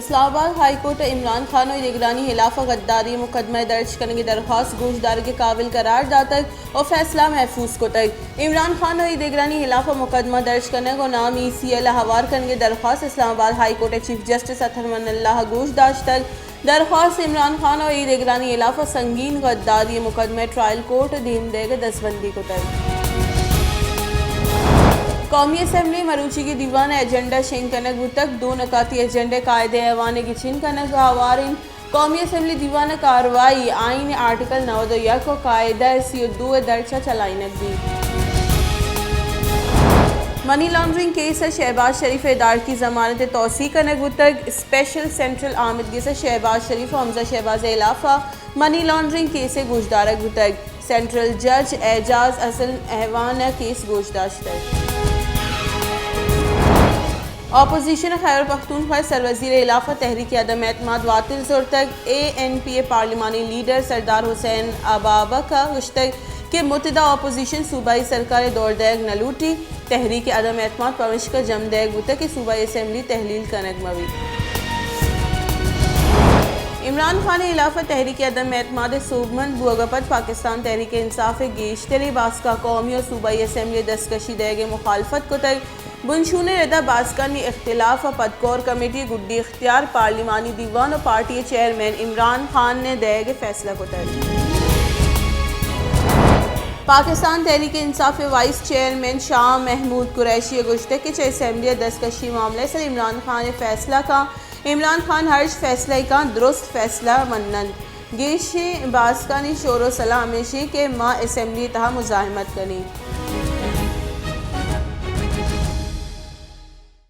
اسلام آباد high court ءَ عمران خان ءُ ایدگرانی ہلاف ءَ غداری مقدمہ ءِ درج کنگ ءِ درخواست گوشدارگ ءِ قابل قرار داتگ ءُ فیصلہ محفوظ کتگ۔ عمران خان ءُ ایدگرانی ہلاف ءَ مقدمہ درج کنگ ءُ نام ای سی ایل ءَ ہوار کنگ ءِ درخواست اسلام آباد ہائی کورٹ ءِ چیف جسٹس اطہر من اللہ ءَ گوش داشتگ۔ درخواست عمران خان ءُ ایدگرانی ہلاف ءَ سنگین غداری مقدمہ ءِ ٹرائل کورٹ ءَ دیم دئیگ ءِ دزبندی کتگ۔ قومی اسمبلی ءِ مروچیگیں دیوان ءِ ایجنڈا شنگ کنگ بوتگ۔ دو نکاتی ایجنڈا ءِ قاعدہ ایوان ءِ گچین کنگ ءَ ہوار انت۔ قومی اسمبلی دیوان ءِ کاروائی آئین ءِ آرٹیکل نود ءُ یک ءُ قاعدہ سی ءُ دو ءِ درچ ءَ چلائینگ بیت۔ منی لانڈرنگ کیس ءَ شہباز شریف ءِ ادارتی ضمانت ءِ توسیع کنگ بوتگ۔ اسپیشل سینٹرل آمدگس ءَ شہباز شریف ءُ حمزہ شہباز ءِ ہلاف ءَ منی لانڈرنگ کیس ءَ گوشدارگ بوتگ۔ سینٹرل جج اعجاز حسن اعوان ءَ کیس گوش داشتگ۔ اپوزیشن ءَ خیبر پختونخوا ءِ سروزیر ءِ ہلاف ءَ تحریک عدم اعتماد واتر زرتگ۔ اے این پی ءِ پارلیمانی لیڈر سردار حسین ابابک ءَ گوشتگ کہ متحدہ اپوزیشن صوبائی سرکار ءَ دور دئیگ نہ لوٹیت۔ تحریک عدم اعتماد پمشکا جم دئیگ بوتگ کہ صوبائی اسمبلی تحلیل کنگ مہ بیت۔ عمران خان ءِ ہلاف ءَ تحریک عدم اعتماد ءِ سوبمند بوگ ءَ پد پاکستان تحریک انصاف ءِ گیشتریں باسکاں قومی ءُ صوبائی اسمبلی ءَ دستکشی دئیگ ءِ مخالفت کتگ۔ بنشون ءِ رد ءَ باسکانی اختلاف ءَ پد کور کمیٹی ءِ گڈی اختیار پارلیمانی دیوان ءُ پارٹی ءِ چیئرمین عمران خان ءَ دئیگ ءِ فیصلہ کتگ۔ پاکستان تحریک انصاف ءِ وائس چیئرمین شاہ محمود قریشی ءَ گوشتگ کہ چہ اسمبلی ءَ دستکشی معاملہ ءِ سر عمران خان ءَ فیصلہ کن۔ عمران خان ہرچ فیصلہ ءَ کن، درست فیصلہ مننت۔ گیشیں باسکانی شور ءُ صلاح ہمیش انت کہ ما اسمبلی ءِ تہا مزاحمت کنیں۔